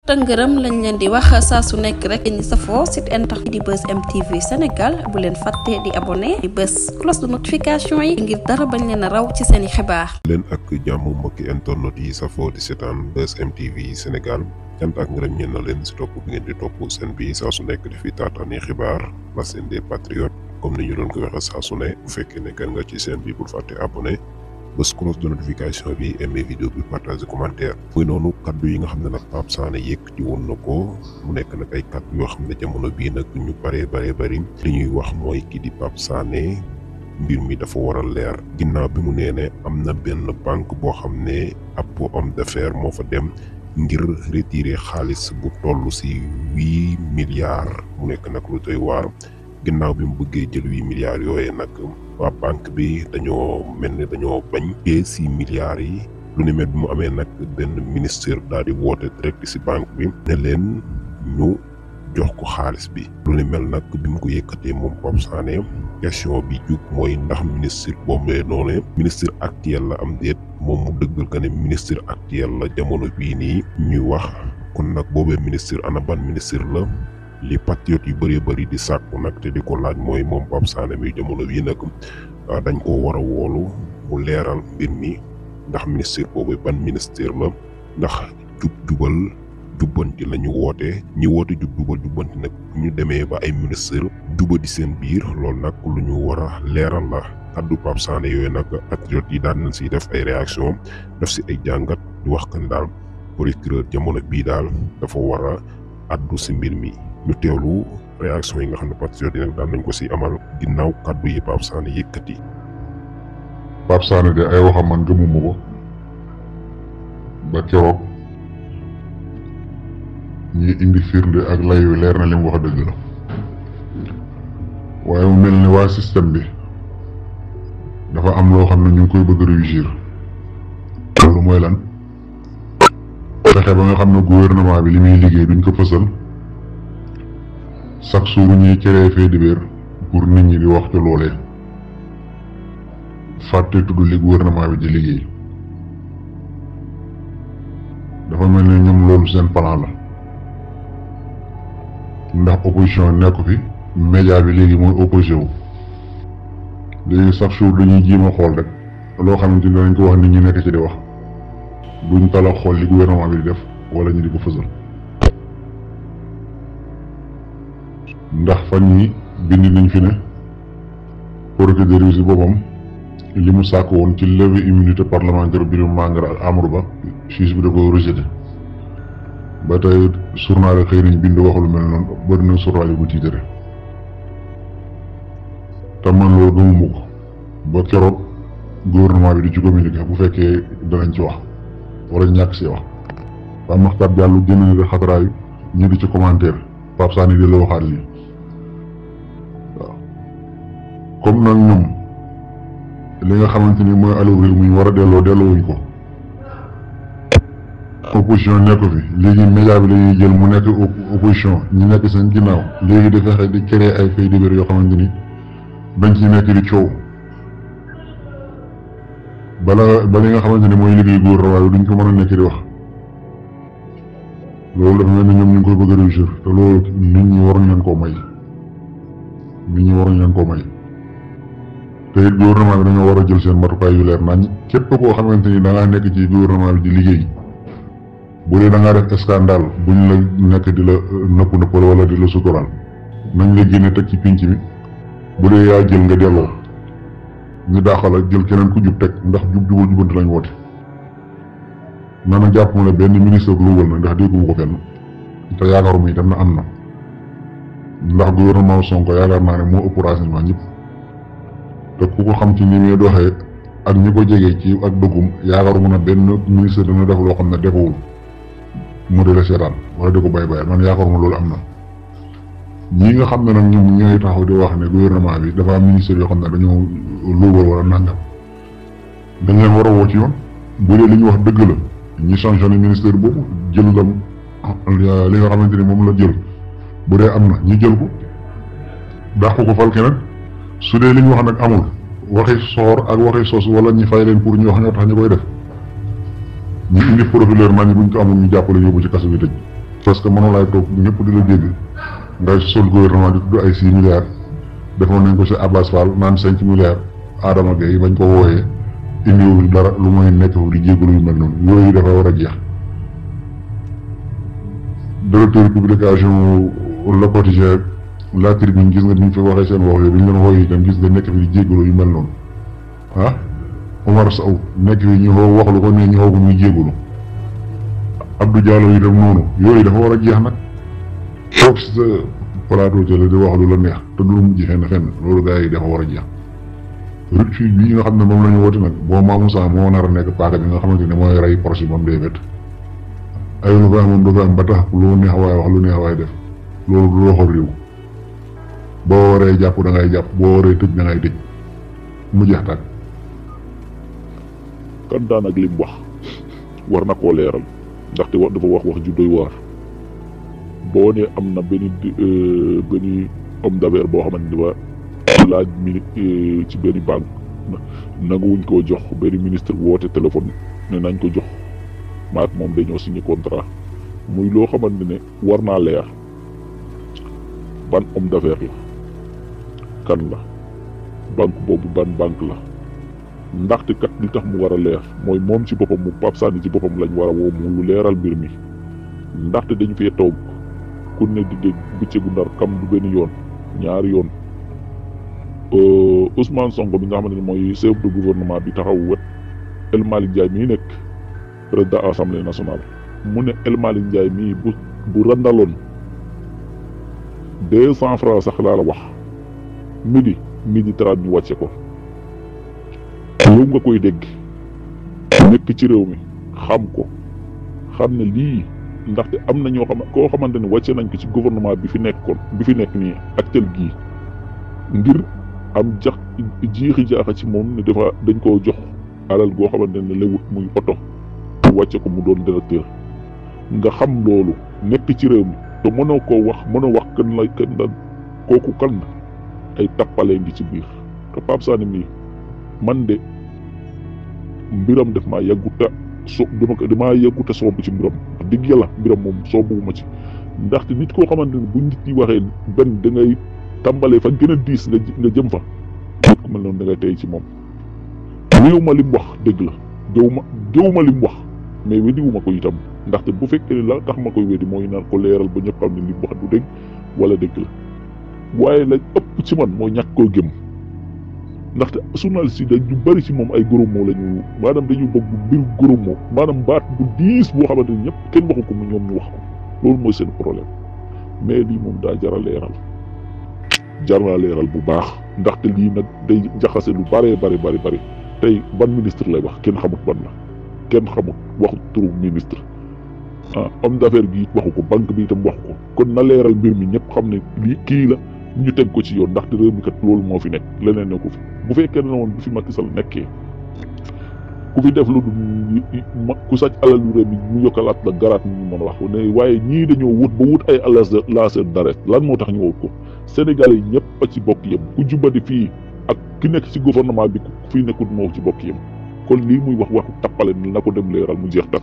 tëngërëm lañ leen di wax saa su nekk rek ñi safoo site internet di Buzz M TV Sénégal bu leen fàtte di abonné di bës cloche de notification yi ngir dara bañ leen a raw ci seeni xibaar. leen ak jàmm mbokki internet yi safoo di seetaan Buzz M TV Sénégal cant ak ngërëm ñeen na leen si topp bi ngeen di topp seen bi saa su nekk di fi taataani xibaar la seen des patriotes comme ni ñu doon ko waxee saa su ne bu fekkee ne kan nga ci seen bi bul fàtte abonné bës cloche de notification bi aimé vidéo bi partage commentaire muy noonu kaddu yi nga xam ne nag Pape Sané yëkkati woon na ko mu nekk nag ay kaddu yoo xam ne jamono bii nag ñu bëree bëri li ñuy wax mooy kii di Pape Sané mbir mi dafa war a leer ginnaaw bi mu nee ne am na benn banque boo xam ne ab homme d'affaires moo fa dem ngir retirer xaalis bu toll si 8 milliards mu nekk nag lu doy waar ginnaaw bi mu bëggee jël 8 milliards yooyu nag waa banque bi dañoo mel ni dañoo bañ 6 milliards yi lu ni mel bi mu amee nag benn ministère daal di woote direct si banque bi ne leen ñu jox ko xaalis bi lu ni mel nag bi mu ko yëkkatee moom Pape Sané question bi jug mooy ndax ministre boobu noonu ministre actuel la am déet moom mu dëggal que ne ministre actuel la jamono bii nii ñuy wax kon nag boobee ministre ana ban ministre la li patriote yu bëree di sàkku nag te di ko laaj mooy moom Pape Sané mi jamono bii nag dañ koo war a woolu mu leeral mbir mi ndax ministre boobu ban ministère la ndax jubal jubbanti la ñu woote ñi woote jubal jubbanti nag bu ñu demee ba ay ministre jubadi seen biir loolu nag lu ñu war a leeral la kaddu Pape Sané yooyu nag patriote yi daan nañ si def ay réaction def si ay jàngat di wax kan daal procureur jamono bii daal dafa war a addu si mbir mi ñu teewlu réaction yi nga xam ne patriote yi nag daan nañ ko si amal ginnaaw kaddu yi Pape Sané yëkkati. Pape Sané de ay waxam man gëmuma ko ba keroog ñi indi firnde ak lay wi leer na li mu wax dëgg la waaye mu mel ni waa système bi dafa am loo xam ne ñu ngi koy bëgg réussir loolu mooy lan fexe ba nga xam ne gouvernement bi li muy liggéey duñ ko fësal chaque jour ñuy créer fait divers pour nit ñi di wax ci loolee fàtte tudd li gouvernement bi di liggéey dafa mel ni ñoom loolu seen plan la ndax opposition nekku fi média bi léegi mooy opposé wu léegi chaque jour dañuy jéem a xool rek loo xamante ni dañ ko wax nit ñi nekk ci di wax duñ tala xool li gouvernement bi di def wala ñu di ko fësal ndax fan yi bind nañ fi ne procureur bi si boppam li mu sàkk woon ci lever immunité parlementaire Birame Mangara ak Amadou Ba juge bi da ko rejeté ba tey journal xëy nañ bind wax lu mel noonu bëri na journal yi bu tiitare te man loolu gëmuma ko ba keroog gouvernement bi di ci communiqué bu fekkee danañ ci wax wala ñàkk si wax Pape Makhtar Diallo génn na di xataraayu ñu di ci commentaire Pape Sané di la waxaat lii waaw comme nag ñoom li nga xamante ni mooy alaw réew mi war a delloowuñ ko opposition nekk fi léegi média bi lañuy jël mu nekk opposition ñi nekk seen ginnaaw léegi di fexe di créer ay faits divers yoo xamante ni dañ ci nekk di coow ba li nga xamante ni mooy liggéey gouvernement bi duñ ko mën a nekk di wax loolu dafa mel ni ñoom ñu ngi koy bëgg a réussir te loolu nit ñi waruñ leen koo may te it gouvernement bi dañoo war a jël seen matukaay yu leer nañ képp koo xamante ni da ngaa nekk ci gouvernement bi di liggéey bu dee da ngaa def scandale buñ la nekk di la nëppal wala di la suturaal nañ la génne teg ci pinc mi bu dee yaa jël nga delloo ñu daaxal ak jël keneen ku jub teg ndax jubal jubanti lañ woote nana jàpp ma ne benn ministre luubal na ndax dégguma ko fenn te yaakaaruma itam na am na ndax gouvernement Sonko yaakaar naa ne moo ëpp renseignement ñëpp te ku ko xam ci ni muy doxee ak ñi ko jege ci ak dëggum yaakaaruma ne benn ministre dana def loo xam ne defewul mu de la seetaan wala di ko bàyyi man yaakaaruma loolu am na ñi nga xam ne nag ñoom ñooy taxaw di wax ne gouvernement bi dafa am ministère yoo xam ne dañoo luubal wala nangam dañ leen war a woo ci yoon bu dee li ñu wax dëgg la ñi sanctionné ministère boobu jël la li nga xamante ni moom la jël bu dee am na ñu jël ko dàq ko fal keneen su dee li ñu wax nag amul waxi soor ak waxi sos wala ñi fay leen pour ñu wax ñoo tax ñu koy def ñu indi procureur nañ buñ ko amul ñu jàppale yóbbu ci kaso bi tëj parce que mënoo laay toog ñëpp di la dégg ngay sol gouvernement di tudd ay 6 milliards defoon nañ ko si Abbas Fall naan 5 milliards Adama Gueye bañ ko wooyee indiwul dara lu mooy nekk fu di jégalu yu mel noonu yooyu dafa war a jeex. directeur publication Le Quotidien La Tribune gis nga ni ñu fi waxee seen wax yooyu bi ñu leen wooyee itam gis nga nekk fi di jégalu yu mel noonu ah Omar Sow nekk fi ñu wax lu ko ne ñu xaw ko muy jégalu Abdou Diallo itam noonu yooyu dafa war a jeex nag toog si sa plateau télé di wax lu la neex te du mujj fenn loolu gars yi dafa war a jeex. rupture bii nga xam ne moom la ñu woote nag boo Mamoussa moo nar a nekk paaka bi nga xamante ne mooy rey projet moom day bett ay lu baax moom dafa am ba tax lu neex waay wax lu neex waay def loolu du loxo réew boo waree jàpp da ngay jàpp boo waree tëj da ngay tëj mu jeex tàkk. kan daan ak lim wax war na koo leeral ndaxte dafa wax ju doy waar boo ne am na benn homme d'affaires boo xamante ni ba laaj ci benn banque nanguwuñ koo jox benn ministre woote téléphone ne nañ ko jox maak moom dañoo signé contrat muy loo xamante ne war naa leer ban homme d'affaires la kan la banque boobu ban banque la ndaxte kat li tax mu war a leer mooy moom ci boppam mu Pape Sané ci boppam lañ war a woo mu lu leeral mbir mi ndaxte dañ fee toog ku ne di dégg bëccëgu ndar kam du benn yoon ñaari yoon Ousmane Sonko bi nga xamante ne mooy chef de gouvernement bi taxaw wet El Malick Ndiaye mii nekk président assemblée nationale mu ne El Malick Ndiaye mii bu randaloon 200 francs sax laa la wax midi 30 ñu wàcce ko yow nga koy dégg nekk ci réew mi xam ko xam ne lii ndaxte am na ñoo koo xamante ne wàcce nañ ko ci gouvernement bi fi nekk nii ak tel gii ngir am jiixi jaaxa ci moom ne dañ koo jox alal goo xamante ne lewut muy oto wàcce ko mu doon directeur nga xam loolu nekk ci réew mi te mënoo wax kan la kooku kan ay tappalee ngi ci biir te Pape Sané mii man de mbiram def maa yàgguta damaa yàgguta soobu ci mbiram digg yàlla mbiram moom soobuwuma ci ndaxte nit koo xamante ne bu nit ñi waxee benn da ngay tàmbalee fa gën a diis nga jëm fa nit ku mel noonu da ngay tey ci moom wéewuma lim wax dëgg la géwuma lim wax mais weddiwuma ko itam ndaxte bu fekkee ne la tax ma koy weddi mooy naan ko leeral ba ñëpp xam ne lim wax du dëgg wala dëgg la waaye la ëpp ci man mooy ñàkk koo gëm ndaxte journaliste yi dañu bari ci moom ay gros mots lañu maanaam dañu bëgg mbir gros mots maanaam baat bu diis boo xamante ni ñëpp kenn waxu ko mu ñoom ñu wax ko loolu mooy seen problème mais lii moom daa jar naa leeral bu baax ndaxte lii nag day jaxase lu bari tey ban ministre lay wax kenn xamut ban la kenn xamut waxu turu ministre homme d'affaires gi waxu ko banque bi itam waxu ko kon na leeral mbir mi ñëpp xam ne lii kii la ñu teg ko ci yoon ndaxte réew mi kat loolu moo fi nekk leneen ne ko fi bu fekkee ne woon bu fi Macky Sall nekkee ku fi def lu ku sàcc alal lu réew mi ñu yokkalaat la garaat ñu mën a wax ne waaye ñii dañoo wut ay lanceur d'alerte lan moo tax ñu wut ko Sénégalais yi ñëpp a ci bokk yem ku jubadi fii ak ki nekk ci gouvernement bi ku fii nekkul moo ci bokk yem kon lii muy waxu tappale ni na ko dem leeral mu jeex tak